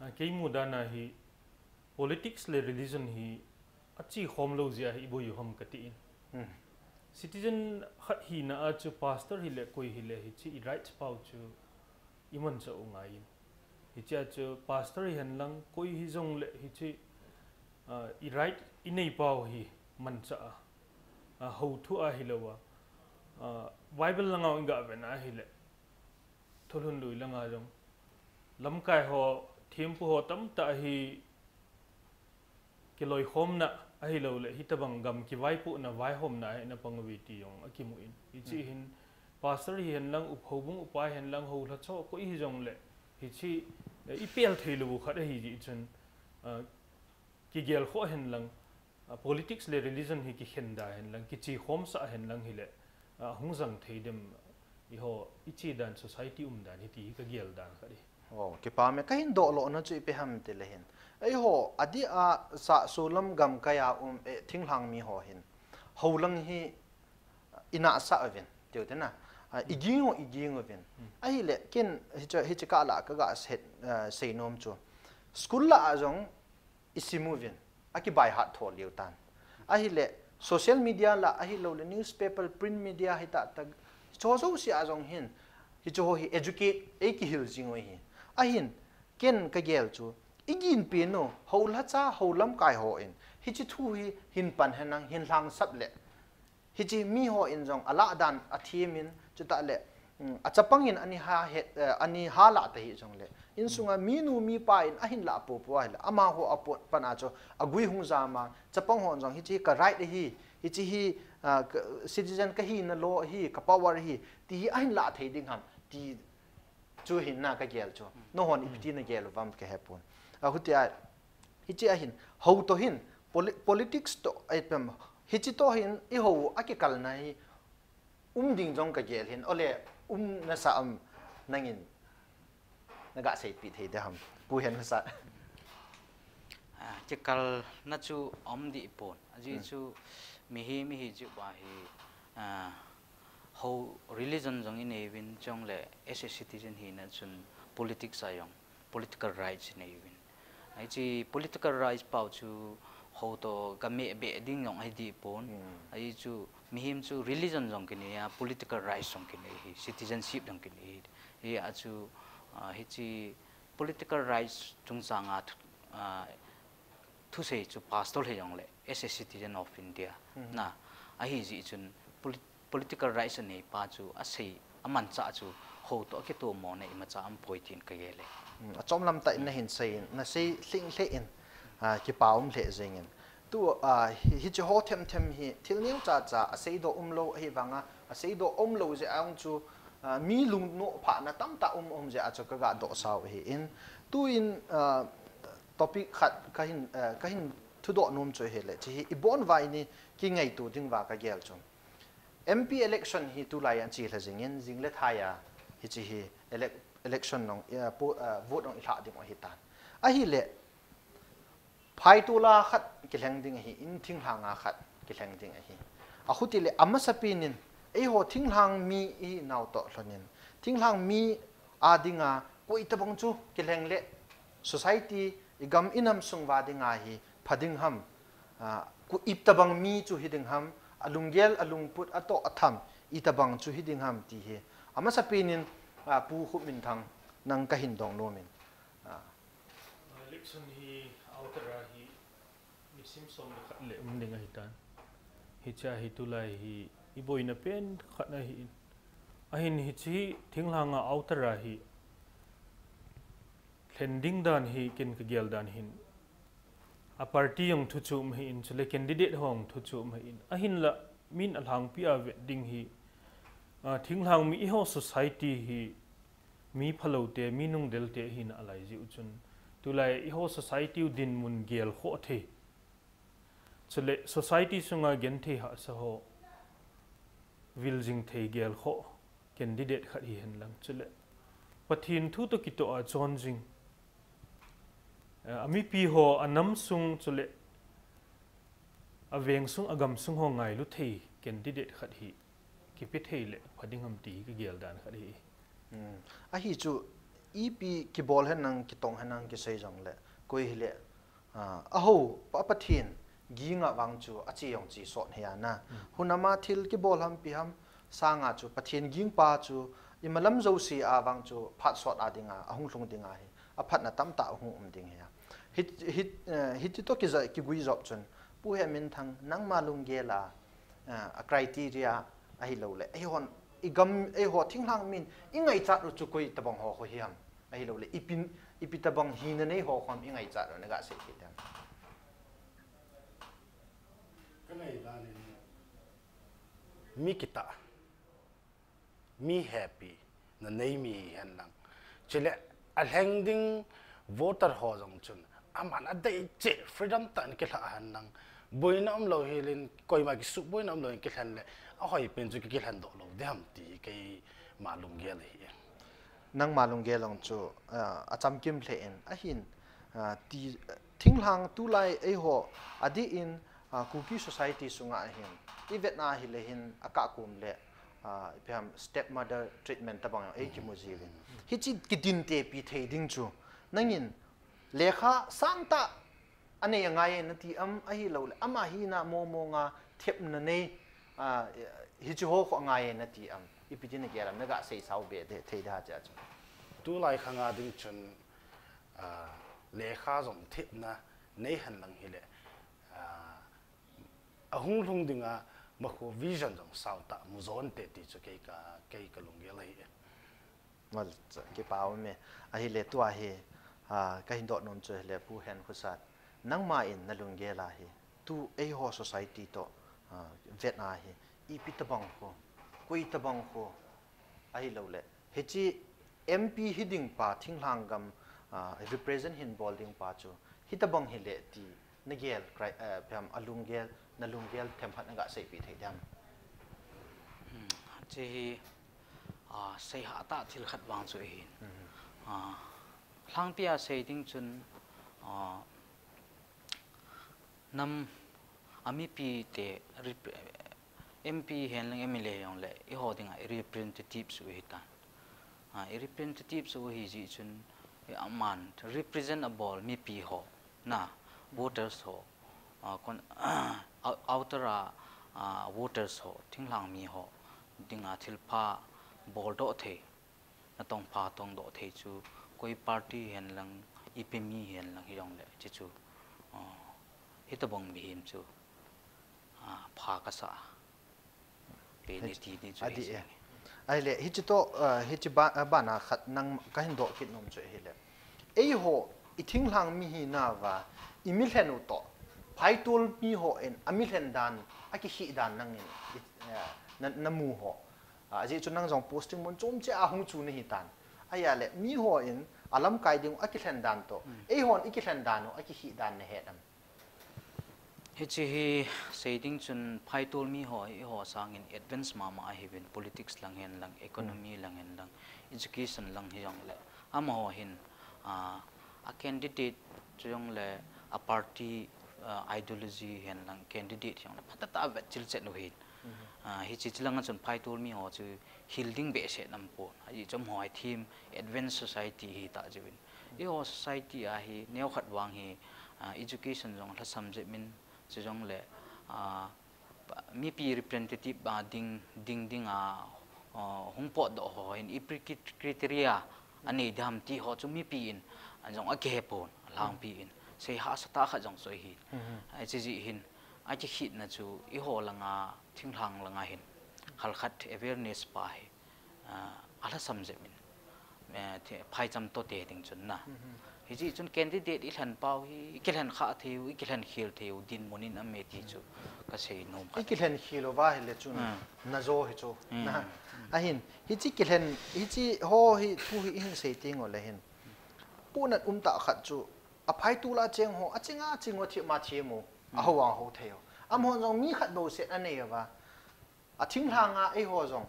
Ah, kei mu dan a hi, politics le religion hi achi khom lou jeh a hi i boi u ham ka ti in. Hmm. Citizen khat hina a chu pastor hile koi hile hiche i rights pau chu i manchah u ngai in. Hiche a chu pastor hihen lang koi hijongle hiche, ah, i right i nei pau hi manchah a. Ah, ho thu ahilou a. Ah, Bible langa i ga ven ahile. Thulhun lui langa jong. Lamkai ho, thempu ho tamtah hi kiloikhomna ahilouleh, hitabang gam kivaipohna, vaihomna a hi na pang uve ti jong akimu in. Hiche, hmm, hin, pastor hihen lang, up, houbung upa hihen lang, houlhacha koi hijongle, hiche, eh, i pel thei lou khat ahi jeh chun, ah, kigel khoh hen lang, ah, politics le religion hi kikhen da hen lang, kichi khomsah hen lang hile, ah, hung jang thei dem, eiho, i chi dan, society um dan hi ti hi ka gel dan khat ahi. Oh, kipa me, ka hin doh lou na chu ipi ham tile hin. Eiho, adeh a sahsolam gamkai a um, eh, thinglhang mi ho hin. Ho lang hi i nahsah uvin, tiu te na. Ah, i ging u, i ging uvin. Hmm. Ahile, ken hiche, hiche kah lah ka ga set, ah, sei nom chu. School lah a jong, i sim uvin, a kibaihat tho leu tan. Ahile, social media lah ahilouleh, newspaper, print media hita tah, hiche ho jouse a jong hin, hiche ho hi educate, ei kihil jing u hi. Ahin, ken ka gel chu, i ginpi nu, houlhacha, ho lamkai ho in, hiche thu hi hin pan hen lang, hin lhangsap le, hiche mi ho in jong alah dan a them in, chutah le, um, a chapang in ani ha het, eh, ani ha lah ta hijongle. Insunga minu mipa in ahin lah popo ahile. Amaho a pot pan a chu agui hung jam a, chapang hon jong hiche hi ka right ahi, hiche hi, ah, ka, citizen ka hina law ahi, ka power ahi, ti hi ahin lah thei ding ham, ti chu hin na ka gel chu. Nahon ipi ti na gel uvam ka hepon. Ahuti a, hiche a hin, ho toh hin, poli-, politics toh, ai pem, hiche toh hin, eiho a kikalna hi, um ding jong ka gel hin, ole, um na sa am, nangin, na ga seipi thei de ham, Pu Hensa. Ah, kikalna chu um deh pon. Ajeh chu, mihem, mihem chu ba hi, ah, ho religion jong i nei uvin, chule as a citizen hina chun politics a jong political rights i nei uvin. Hiche political rights pau chu ho toh ga meh beh ding jong ahi deh pon. Hmm. Ajeh chu mihem chu religion jong kinei a, political rights jong kinei hi, citizenship jong kinei hi. Hia chu, ah, hiche political rights chungchang a thu, ah, thusei chu pastor hijongle, as a citizen of India. Hmm. Na, ahi jeh chun polit-, political rights a nei pa chu, asei, amanchah chu, ho toh a kitomona imacha um poi tin ka gel e. Hmm, achom lam tah in na hin sei in, na sei lhing lheh in, ah, kipa um lheh jeng in. Tu, ah, hi, hiche ho them them hi, thil neo cha cha, asei doh um lou, ahivanga, asei doh um lou jeh a jong chu, ah, mi lungnoh phahna tamtah um, um jeh a chu ka ga doh sau ahi in. Tu in, ah, topic khat ka hin, eh, ka hin thudoh nom chu hile, hiche hi i bon uva i ni kingaito ding uva ka gel chu. M P election hi tulai a chelha jing in, jing le thai a, hiche hi elec-, election jong, eh, po-, eh, vote jong i lhah ding u ahi tan. Ahile, phaitola khat kilheng ding ahi in, thinglhang a khat kilheng ding ahi. Ahuti le, amasapen in, eiho thinglhang mi i nau toh lhon in, thinglhang mi a dinga koi tabang chu kilheng le society, i gam i nam sung uva dinga hi pha ding ham, ah, koi tabang mi chu hi ding ham, alunggel, alungput, atoh, atham, i tabang chu hi ding ham ti hi. Amasapen in, ah, Pu Khupminthang, nang kahin dong nom in. Ah. Election hi outer a hi nisim som le khat le um ding ahitan. Hichea hi tulai hi i boina pen khat ahin. Ahin hiche hi thinglhang a outer a hi lhen ding dan hi ken kagel dan hin. A party jong thu chu um ahin, chule candidate ho jong thu chu um ahin. Ahinla min alhangpi a vet ding hi, ah, thinglhang mi eiho society hi mi phalou te, mi nungdel te ahina alai jeh u chun. Tulai eiho society u dinmun gel khoh thei. Chule society sunga genthei hahsa ho vil jing thei gel khoh candidate khat hihen lang. Chule Pathen thu toh kitoh a chon jing. Eh, a mipi ho, a nam sung chule a veng sung, a gam sung ho ngailu thei candidate khat hi kipe thei le pha ding ham ti hi kagel dan khat ahi. Hmm. Ahi chu, ipi kibol hen lang, kitong hen lang, kisei jong le, koi hile, ah, aho, Pa Pathen ging a vang chu, ache jong che sot hia na. Hmm. Hunam a thil kibol ham ipi ham, sanga chu, Pathen ging pa chu, imalam jouse a vang chu, phat sot a dinga, ahung lhung dinga hi, aphatna tamtah hung um ding hia. Hi, hi, eh, hiti toh kija-, kigui jop chun, Pu Hemminthang, nangma lunggel a, ah, a criteria ahilou le, eihon, i gam, eiho thinglhang min i ngaichat u chu koi tabang ho kho hi ham, ahilou le, ipi, ipi tabang hina nei ho kho ham i ngaichat u, na ga sei thei dem? Ka ngaidan in mi kitah, mi hepi na nei mi hihen lang. Chule alheng ding voter ho jong chun aman adei cheh freedom tah in kilha hen lang. Boina umlou hel in, koima kisuh boina umlou in kilhen le, ahoi pen chu ki, kilhen doh lou ding ham ti keima lunggel ahi. Nangma lunggel jong chu, ah, achamkim lheh in, ahin, ah, ti, thinglhang tulai eiho adeh in, ah, Kuki society sunga ahin, i vet na hile hin, akah kum le, ah, ipi ham stepmother treatment tabang jong ei kimu jiuvin. Hiche kidin tepi thei ding chu, nangin lekha sangtah anei angai e nati am, ahilou le, ama hina momo nga thepna nei, ah, hiche ho kho angai e nati am, ipi tin nagel am, na ga sei sao be de, thei da cha chu. Tulai khang a ding chun, ah, lekha jong thepna nei hen lang hile, ah, ahung lhung dinga makho vision jong sao tah mu jo inte ti chu kei ka, kei ka lunggel ahi. Mal cha, kipa um e. Ahile tua hi, ah, kahin dot nom chu hile Pu Henkhutsat. Nangma in na lunggel a hi, tu eiho society toh, ah, vet a hi, ipi tabang kho, koi tabang kho, ahilou le, hiche M P hi ding pa, thinglhang gam, ah, represent hin bol ding pa chu, hitabang hile ti, nagel, krai-, eh, ipi ham, alunggel, na lunggel themkhat na ga seipeh thei dem? Hmm, hiche hi, ah, seihah tah thil khat vang chu ahin. Mhm. Ah, lhangpi a sei ding chun, ah, nam a mipi te rep-, M P hen lang M L A jong le, eiho dinga i representative chu ahitan. Ah, i representative chu ahi jeh chun, i aman represent abol mipi ho, na, voters ho, ah, kon-, ou-, outer a, ah, voters ho, thinglhang mi ho dinga thilpha bol doh thei, natong pha tong doh thei chu, koi party hen lang, ipi mi hen lang hijong le, hiche chu, ah, hitabang mihem chu, ah, pha kasa. Pe ni ti ni chu adih e. Ahile, hiche toh, ah, hiche ba-, ah, bana khat nang kahin doh kit nom chu ahile. Eiho, i thinglhang mi hina uva, i milhen u toh, phaitol mi hon, a milhen dan, akikhih dan nangin, i, ah, na, namu ho. Ah, ajeh chu nang jong posting mun chom cheh a hung chu nahi tan. Ahile, mihon, alamkai ding u akilhen dan toh, hmm, eihon ikilhen dan u akikhih dan nahet am? Hiche hi sei ding chun phaitol mi ho hi eiho sangin advance mama ahiuvin politics lang hen lang, economy, hmm, lang hen lang, education lang hijong le. Amaho hin, ah, a candidate chujong le a party, ah, ideology hen lang candidate hijong le phatah tah a vetchil chet u hin. Ah, hiche, hiche langa chun phaitol mi ho chu hil ding behseh aum pon. Ajeh chu amaho hi thim advanced society hita jeh in. Eiho society a hi neokhat vang hi, ah, education jong lhasam jep in, chujongle, ah, pa-, mipi representative, ah, ding, ding, ding a, ah, hung potdoh ho hin ipi cri-, criteria anei dem ti ho chu mipi in, ah, jong akihe pon, alhangpi in. Seihahsa tah khat jong chu ahi. Hiche jeh hin, akikhehna chu eiho langa, thinglhang langa hin, khalkhat awareness pa hi, ah, alhasam jep in, eh, thi-, phaicham toh te ding chun na. Hiche chun candidate ilhen pau hi, ikilhen khah thei u, ikilhen khel thei u, dinmun in aume ti chu kasei nom khat. Ikilhen khel uva ahile chun, najo hi chu. Na. Ahin, hiche kilhen, hiche ho hi, thu hi ihin sei teng ule hin. Punat um tah khat chu, aphaitol a cheng ho, aching a ching u, athim a thim u, aho a ho thei u. Amaho jong mi khat bou set anei uva. Athinglhang a eiho jong,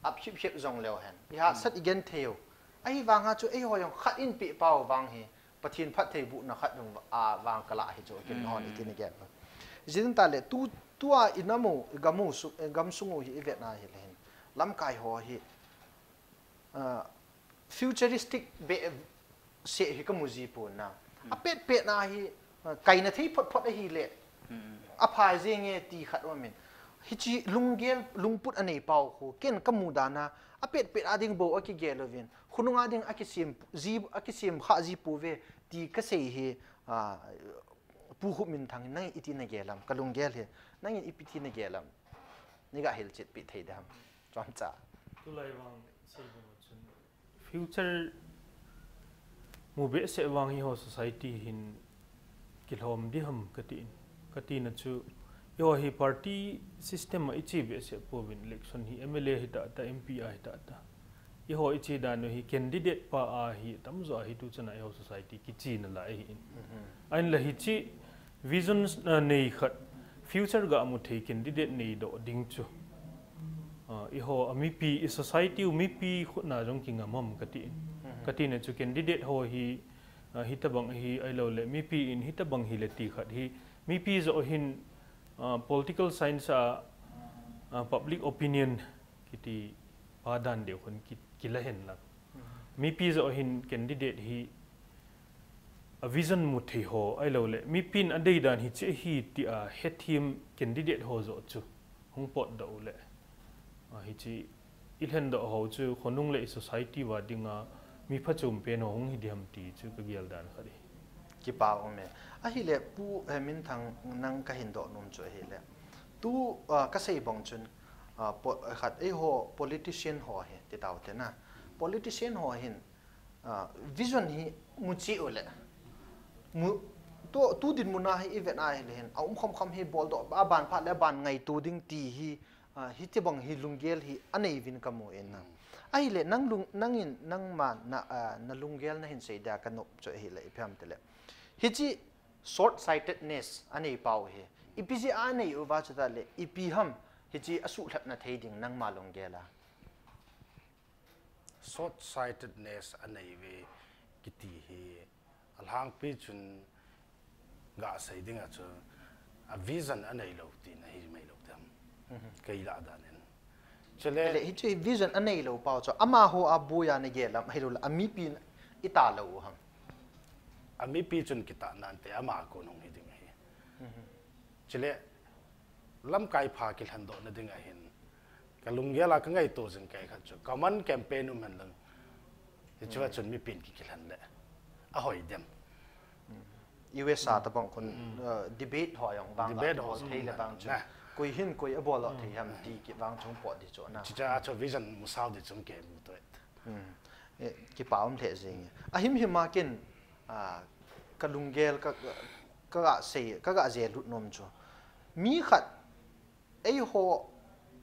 aphep phep jong leu hen. Ihahsat igenthei u. Ahivanga chu eiho jong khat in peh pau vang hi, Pathen phattheibohna khat jong a vang kalah hi chu, kin hon iti nagel. Jin tale, tu, tua inam u, igam u su-, igamsung u hi ivet na hile hin. Lamkai ho hi, ah, futuristic behseh hi kamu ji pon na. Apet pet na hi, ah, kaina thei phot phot ahile. Apha jenge ti khat aumin. Hiche lunggel, lungput anei pau khu, ken kamu dan a, apet pet a ding bou akigel uvin. Khonung a ding akisem ji, akisem khah ji pouve ti kasei hi, ah, Pu Khupminthang, nangin iti nagel em, kalunggel hi. Nangin ipi ti nagel em. Neiga hilchetpi thei dem. Chomcha. Tulai vang sei bang chun future mu behseh vang hi eiho society hin kilhom ding ham kati in. Katina chu, eiho hi party system a iche behseh pouvin, election hi M L A hita ta, M P a hita ta. Eiho iche dan u hi candidate pa a hi tamjo a hi tuchan a eiho society kichena lai ahi in. Ahinla hiche vision, ah, nei khat, future ga mu thei candidate neidoh ding chu, ah, eiho a mipi, i society u mipi khut na jong kingam ham kati in. Katina chu candidate ho hi, ah, hitabang hi ahilou le, mipi in hitabang hile ti khat hi, mipi joh hin, ah, political science a, ah, public opinion kiti pa dan deu khun ki, kila hen lang. Mipi joh hin candidate hi a vision mu thei ho ahilou le, mipin adei dan hiche ahi tia hethem candidate ho joh chu hung potdoh u le, ah, hiche ilhendoh ho chu khonung le i society va dinga mi phachom pen ho hung hi ding ham ti chu kagel dan khat ahi. Kipa um e. Ahile Pu, eh, Minthang, nang kahin doh nom chu ahile. Tu, ah, kasei bang chun, ah, po-, khat eiho politician ho hi, ti tau te na. Politician ho hin, ah, vision hi mu cheh u le. Mu, tu, tu dinmun a hi ivet a hile hin, aum khom khom hi boldoh, aban phat le aban ngaito ding ti hi, ah, hitibang hi lunggel hi anei uvin kamu in na. Ahile nang lung, nangin, nangma na, ah, nalunggel nahin sei dia kanop chu ahile ipi ham tile. Hiche short-sightedness anei pau hi. Ipi jeh a anei uva chu tale, ipi ham hiche asuhlhapna thei ding nangma lunggel a. Short-sightedness anei uve kiti hi alhangpi chun gasei dinga chu a vision anei lou tina hi mai lou dem. Kei lah dan in. Chule, le hiche vision anei lou pau chu amaho a boiya nagel em ahilou le, amipi in ita lou u ham. Amipi chun kitah nante ama kon hung hi ding ahi. Chule, lamkai pha kilhendoh na ding ahin, kalunggel a kangaito jing kei khat chu, common campaign um hen lang. Hichea chun mipin kikilhen le ahoi dem. U S a tabang khun, uh, debate ho jong vang, debate ho thei le vang chu. Koi hin koi abol thei ham ti kivang chung pot di chu na. Chuche a chu vision musao di chung kei mu toh. Eh, kipa um lheh jeng e. Ahim him a ken, ah, kalunggel ka, ka, kaga sei, kaga jel lut nom chu. Mi khat eiho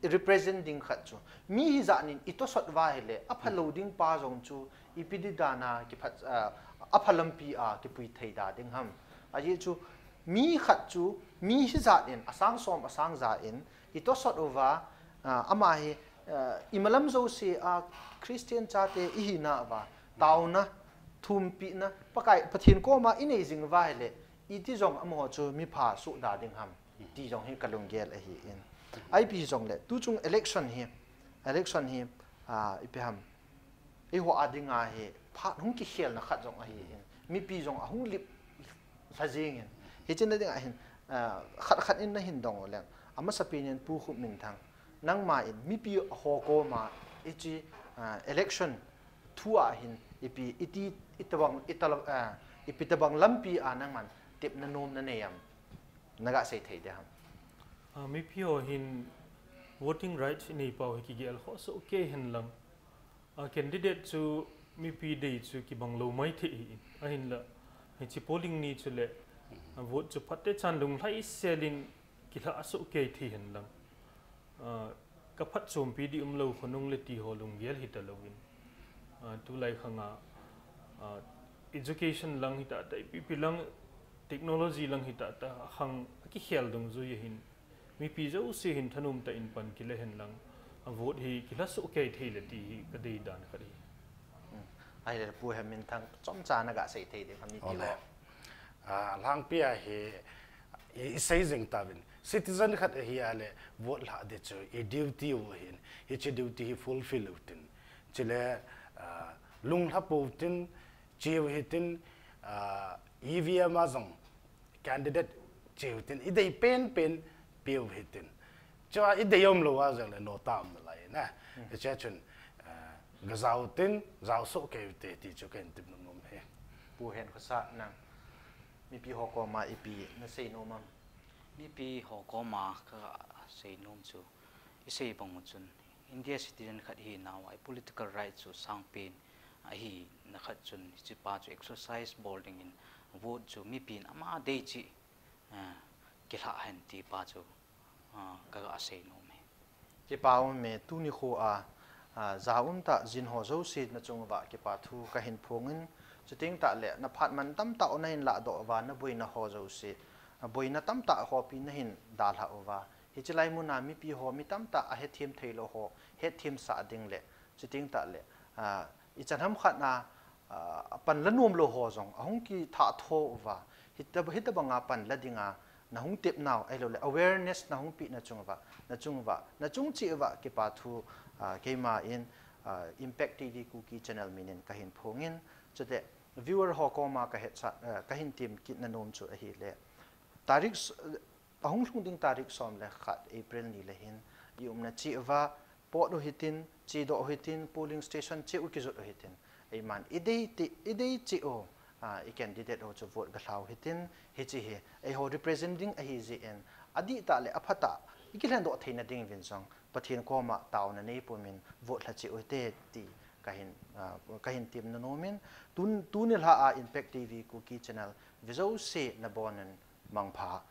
represent ding khat chu, mi hijat in itosot uva hile, aphalou ding pa jong chu, ipi di dan a kiphat, ah, apha lampi a kipui thei da ding ham. Ajeh chu, mi khat chu, mi hijat in, asang som, asang ja in, itosot uva, ah, ama hi, ah, imalam jouse a Christian chate ihina uva, taona, thumpina, Pakai, Pathen koma inei jing uva hile, iti jong amaho chu mipha soh da ding ham. Ti jong hi kalunggel ahi in. Ipi jongle, tuchung election hi, election hi, ah, ipi ham, eiho a dinga hi phat hung kikhelna khat jong ahi in, mipi jong ahung lip lha jing in. Hiche na dinga hin, ah, khat khat in nahin dong uleng, amasapen in Pu Khupminthang, nangma in mipi ho koma hiche, ah, election thu a hin ipi, iti, itobang, itala, ah, ipi tobang lampi a nangman tepna nom nanei am? Naga sei thei ding ham? Ah, mipi ho hin voting rights inei pau hi kigel khoh soh kei hen lang. Ah, candidate chu mipi dei chu kibang lou maithei ahi in. Ahinla, hiche polling ni chule, ah, vote chu phatechan lunglhaisel in kilha soh kei thei hen lang. Ah, ka phatchompi ding umlou khonung le ti ho lunggel hita louvin. Ah, tulai khanga, ah, education lang hita ta, ipi ipi lang, technology lang hita ta, akhang akikhel dungjui ahin, mipi jouse hin thanom tah in pan kila hen lang, a vote hi kilha soh kei thei le ti hi ka dei dan khat ahi. Hmm. Ahile Pu Hemminthang, chomcha naga sei thei ding ham mipi ho? Ole. Ah, lhangpi a hi, i, isei jing tauvin. Citizen khat ahi a le vote lhah ding chu i duty u ahin. Hiche duty hi fulfill u tin. Chule, ah, lunglha pou tin, cheu hitin, ah, E V M a jong candidate cheu tin, idei penpen peu hitin. Chua idei umlou a jongle nota um nalai na. Hmm. Hiche chun, ah, ga jao tin, jao soh kei u te ti chu kahin tepna nom e. Pu Henkhosa, nang mipi ho koma ipi nasei nom am? Mipi ho koma kasei nom chu, isei bang u chun, India citizen khat hina uva i political right chu sangpen ahina khat chun, hiche pa chu exercise bol dingin vote chu mipin ama dei cheh, eh, kilha hen ti pa chu, ah, kaga sei nom e. Kipa um e, tuni khoa, ah, ja um tah jin ho jouse nachung uva kipa thu kahin phong in, chuteng tah le naphat man tamtah u nahin lahdoh uva, naboina ho jouse, ah, boina tamtah hopi nahin dalhah uva, hiche lai muna mipi ho, mi tamtah ahethem theilou ho hetthemsah ding le, chuteng tah le, ah, ichan ham khat na, ah, apan la nomlou ho jong ahung kithahtho uva, hita, hitobanga pan la dinga nahung tepnau, ahiloule awareness nahung peh nachung uva, nachung uva, nachung cheh uva kipa thu, ah, keima in, ah, Impact T V Kuki channel min in kahin phong in, chule viewer ho koma kahetsah, ah, kahin tem kitna nom chu ahile, tarik s-, ahung lhung ding tarik som le khat April ni le hin, i umna cheh uva, pot u hitin, chedoh u hitin, polling station cheh u kijot u hitin, eiman idei ti, idei cheh u, ah, i candidate ho chu vote galhau hitin, hiche hi eiho represent ding ahi jeh in, adihtah le aphatah ikilhendoh theina dinguvin jong Pathen koma taona neipum in vote lha cheh u hite ti kahin, ah, kahin temna nom in, tun, tuni lha a Impact T V Kuki channel ve jouse nabon un mangpha.